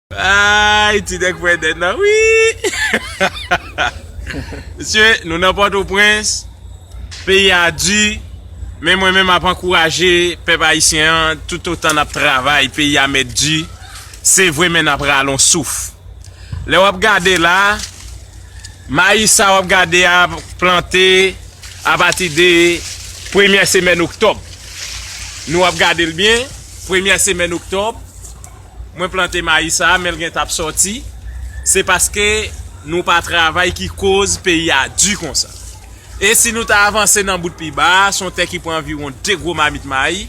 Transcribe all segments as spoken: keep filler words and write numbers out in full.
Ay, ti nèg fè dèd nan, wi! Mesye, nou nan Pòtoprens, peyi a di, men mwen menm ap ankouraje pèp ayisyen an, toutotan n ap travay, peyi a mèt di, se vre, men n ap rale yon souf. Lè w ap gade la, mayi sa w ap gade a plante apati de premyè semèn oktòb. Nou ap gade l byen, premyè semèn oktòb, mwen plante mayi sa, men l gentan ap sòti. Se paske nou pa travay ki koz peyi a di konsa. E si nou ta avanse nan bout pi ba a, se yon tè ki pran anviwon de gwo mamit mayi.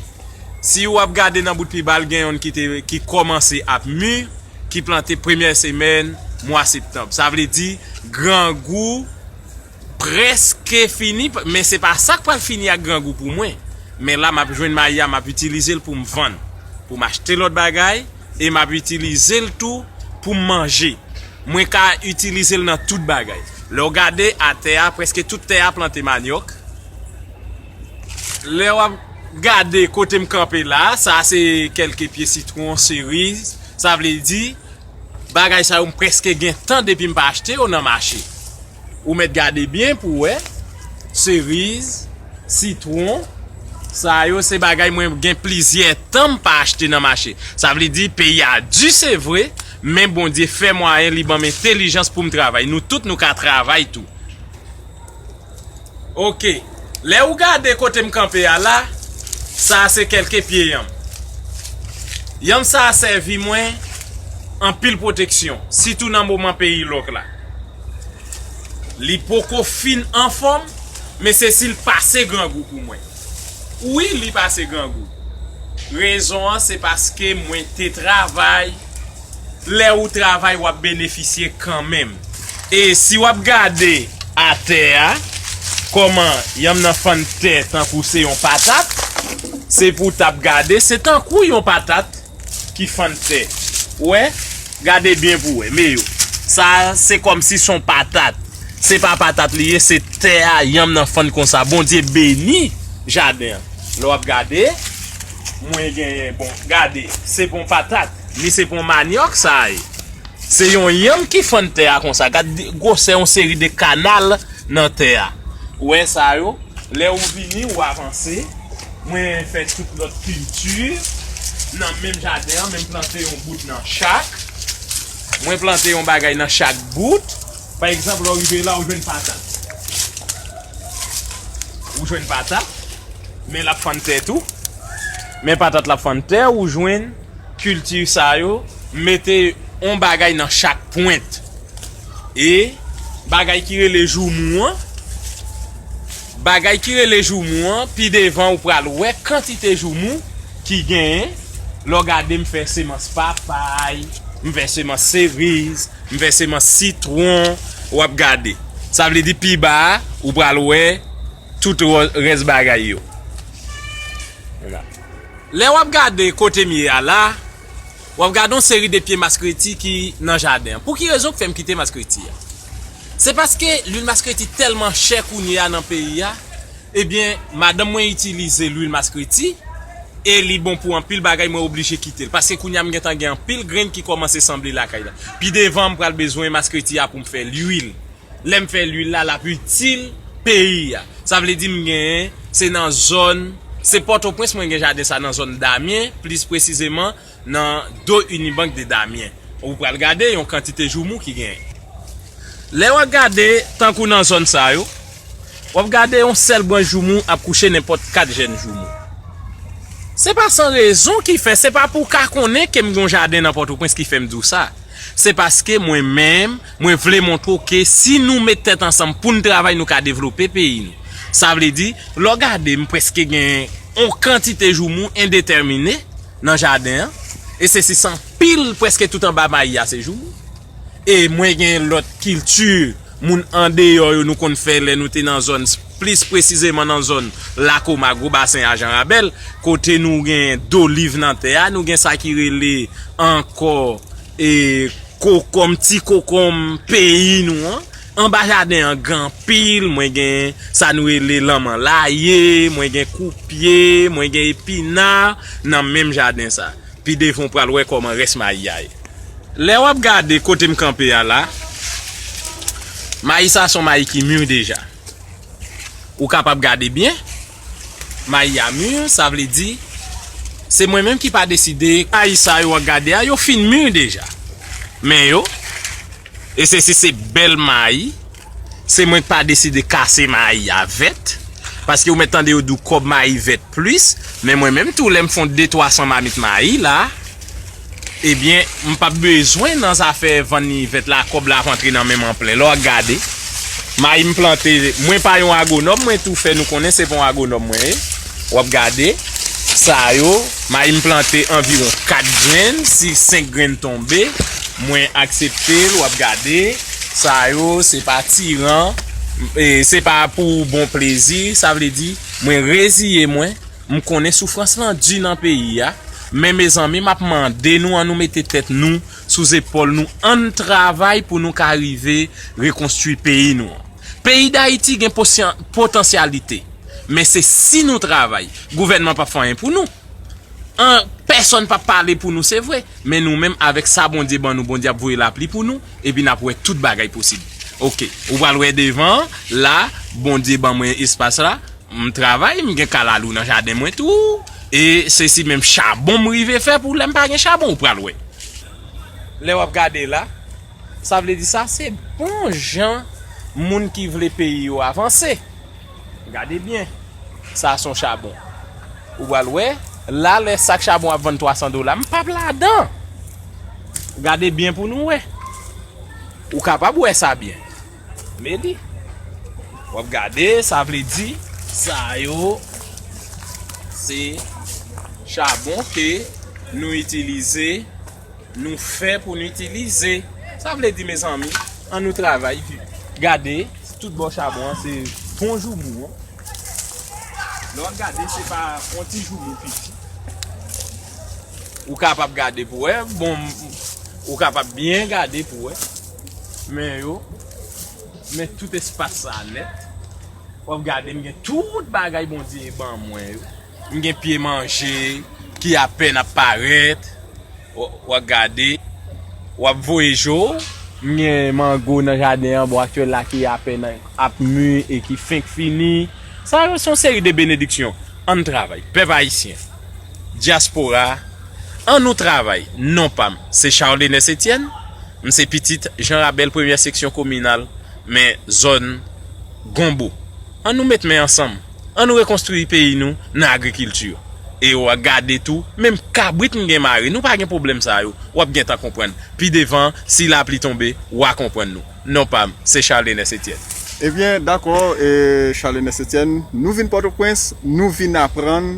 Si w ap gade nan bout pi ba, l gen yonn ki te, ki kòmanse ap mi, ki plante premyè semèn mwa septanm. Sa vle di, grangou prèske fini, men se pa sa k pral fini ak grangou pou mwen. Men la, m ap jwenn mayi a, m ap itilize l pou m vann, pou m achte lòt bagay, e m ap itilize l tou pou m manje. Mwen ka itilize l nan tout bagay. Lè w gade atè a, prèske tout tè a plante manyòk. Lè w ap gade kote m kanpe la, sa se kèlke pye sitwon, seriz. Sa vle di, bagay sa yo m prèske gen tan depi m pa achte yo nan mache. Ou mèt gade byen pou w wè. Seriz, sitwon, sa yo se bagay mwen gen plizyè tan m pa achte nan mache. Sa vle di, peyi a di se vre, men Bondye fè mwayen, li ban m entèlijans pou m travay. Nou tout, nou ka travay tou. Oke. Lè ou gade kote m kanpe a la, sa a se kèlke pye yanm. Yanm sa a sèvi mwen anpil pwoteksyon, sitou nan moman peyi lòk la. Li poko fin anfòm, men se si l pase grangou pou mwen. Wi, li pase grangou. Rezon an, se paske mwen te travay. Lè ou travay, w ap benefisye kanmenm. E si w ap gade atè a, kòman yanm nan fann tè tankou se yon patat, se pou w t ap gade, se tankou yon patat ki fann tè. Ou wè? Gade byen pou w wè. Men yo. Sa, se kòmsi se yon patat. Se pa patat li ye, se tè a, yanm nan fann konsa. Bondye beni jaden an. Lè w ap gade, mwen genyen, bon, gade, se pa yon patat, ni se pa yon manyòk sa ye. Se yon yanm ki fann tè a konsa. Gad gwosè yon seri de kanal nan tè a. Ou wè sa yo? Lè ou vini, ou avanse. Mwen fè tout lòt kilti nan menm jaden an, men m plante yon bout nan chak. Mwen plante yon bagay nan chak bout. Pa egzanp, lè w rive la, ou jwenn patat. Ou jwenn patat, men l ap fann tè tou. Men patat l ap fann tè, ou jwenn kilti sa yo, mete yon bagay nan chak pwent. E bagay ki rele joumou an, bagay ki rele joumou an, pi devan ou pral wè kantite joumou ki genyen. Lè w gade, m fè semans papay, m fè semans seriz, m fè semans sitwon, w ap gade. Sa vle di pi ba a, ou pral wè tout rè-, rès bagay yo. Lè w ap gade kote m ye a la, w ap gade yon seri de pye maskreti ki nan jaden an. Pou ki rezon k fè m kite maskreti a? Se paske lwil maskreti tèlman chè kounye a nan peyi a, ebyen, madanm mwen itilize lwil maskreti e li bon pou anpil bagay, mwen oblije kite l. Paske kounye a m gentan gen anpil grenn ki kòmanse sanble lakay la. Pi devan, m pral bezwen maskreti a pou m fè lwil. Lè m fè lwil la, l ap itil peyi a. Sa vle di m genyen, se nan zòn, se Pòtoprens mwen gen jaden sa nan zòn Damyen, plis presizeman nan do Unibank de Damyen. Ou pral gade yon kantite joumou ki genyen. Lè w ap gade, tankou nan zòn sa yo, w ap gade yon sèl branch joumou ap kouche nenpòt kat jèn joumou. Se pa san rezon ki fè, se pa pou w ka konnen ke m gen yon jaden nan Pòtoprens ki fè m di w sa. Se paske mwen menm, mwen vle montre w ke si nou met tèt ansanm pou n travay, nou ka devlope peyi nou. Sa vle di, lè w gade, m prèske gen yon kantite joumou endetèmine nan jaden an, e se sis anpil, prèske tout anba mayi a se joumou. E mwen gen lòt kilti moun andeyò yo nou konn fè lè nou te nan zòn, plis presizeman nan zòn Lakoma, Gwo Basen a Jan Rabèl, kote nou gen doliv nan tè a, nou gen sa ki rele ankò, e, kokonm, ti kokonm peyi nou an. Anba jaden an gen anpil, mwen gen sa nou rele lanmanlaye, mwen gen koupye, mwen gen epina nan menm jaden sa. Pi devan w pral wè kòman rès mayi a ye. Lè w ap gade kote m kanpe a la, mayi sa se yon mayi ki mi deja. Ou kapab gade byen, mayi a mi, sa vle di, se mwen menm ki pa deside. Mayi sa yo w ap gade a, yo fin mi deja. Men yo, e se si se bèl mayi, se mwen ki pa deside kase mayi a vèt. Paske ou mèt tande yo di w kòb mayi vèt plis, men mwen menm tou lè m fè yon de twa san mamit mayi la, ebyen, m p ap bezwen nan zafè vann li vèt la, kòb la ap antre nan men m anplen. Lè w ap gade, mayi m plante, mwen pa yon agwonòm, mwen tou fè nou konnen se pa yon agwonòm mwen ye. W ap gade, sa yo, mayi m plante anviwon kat grenn, si senk grenn tonbe, mwen aksepte l, w ap gade, sa yo, se pa tiran, e, se pa pou bon plezi, sa vle di, mwen reziye mwen, m konnen soufrans lan di nan peyi a, men mezanmi, m ap mande nou, ann nou mete tèt nou sou zepòl nou, ann travay pou nou ka rive rekonstwi peyi nou an. Peyi Dayiti gen posyan-, potansyalite, men se si nou travay, gouvènman p ap fè anyen pou nou. An, pèsonn p ap pale pou nou, se vre, men nou menm, avèk sa Bondye ban nou, Bondye ap voye lapli pou nou, epi n ap wè tout bagay posib. Oke, ou pral wè devan, la, Bondye ban mwen espas la, m travay, m gen kalalou nan jaden mwen tou, e se si menm chabon m rive fè pou lè m pa gen chabon, ou pral wè. Lè w ap gade la, sa vle di sa se bon jan moun ki vle peyi yo avanse. Gade byen, sa se yon chabon. Ou pral wè, la lè sak chabon ap vann twa san dola, m p ap ladan. Gade byen pou nou wè. Ou kapab wè sa byen. Men li. W ap gade, sa vle di, sa yo, se chabon ke nou itilize, nou fè pou nou itilize. Sa vle di, mezanmi, ann nou travay. Gade, tout bò chabon an, se bon joumou an. Lè w ap gade, se pa yon ti joumou piti. Ou kapab gade pou wè, bon, ou kapab byen gade pou wè. Men yo, men tout espas sa a nèt. W ap gade, m gen tout bagay Bondye ban mwen yo. M gen pye manje ki apèn ap parèt. W, w ap gade, w ap voye je w. M gen mango nan jaden an, bon, aktyèl la ki apèn ap mi e ki fenk fini. Sa yo se yon seri de benediksyon. Ann travay, pèp ayisyen, dyaspora, ann nou travay. Non pa m, se Charles Ernest Etienne. M se pitit Jan Rabèl, premyè seksyon kominal, men zòn Gonbo. Ann nou met men ansanm. Ann nou rekonstwi peyi nou nan agrikilti. E w a gade tou, menm kabrit m gen mare, nou pa gen pwoblèm sa yo. W ap gentan konprann. Pi devan, si lapli tonbe, w a konprann nou. Non pa m, se Charles Ernest Etienne. Ebyen, dakò, e, Charles Ernest Etienne, nou vin Pòtoprens, nou vin aprann,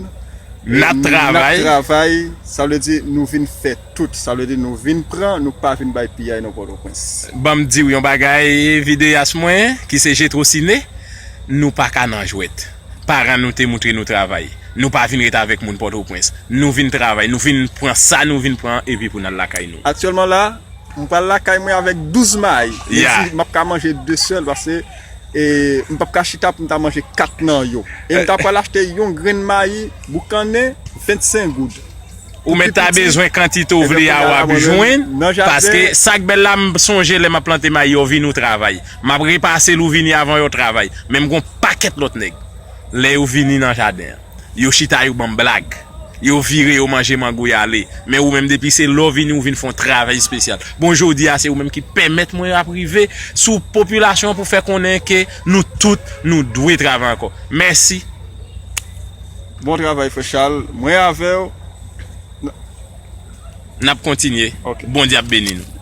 e, n ap travay. N ap travay, sa vle di nou vin fè tout, sa vle di nou vin pran, nou pa vin bay piyay nan Pòtoprens. Ban m di w yon bagay, videyas mwen, ki se Jetro Ciné, nou pa ka nan jwèt. Paran nou te moutre nou travay. Nou pa vin ret avèk moun Pòtoprens. Nou vin travay, nou vin pran sa nou vin pran, epi pou n al lakay nou. Aktyèlman la, m pral lakay mwen avèk douz mayi. Men si m ap ka manje de sèl, paske, e, m p ap ka chita pou m ta manje kat nan yo. E m ta pral achte yon grenn mayi boukannen vennsenk goud. Ou mèt ta bezwen kantite w vle a, w ap jwenn, paske sa k bèl la, m sonje lè m ap plante mayi, yo vini w travay. M ap repase l, ou vini avan yo travay. Men m gon pakèt lòt nèg. Lè yo vini nan jaden an, yo chita, yo ban m blag. Yo vire, yo manje mango, y ale. Men ou menm, depi se lè w vini, ou vin fè yon travay espesyal. Bon, jodi a, se ou menm ki pèmèt mwen ap rive sou popilasyon an pou fè konnen ke nou tout, nou dwe travay ankò. Mèsi. Bon travay, frè Charles. Mwen avè w. N ap kontinye. Ok. Bondye ap beni nou.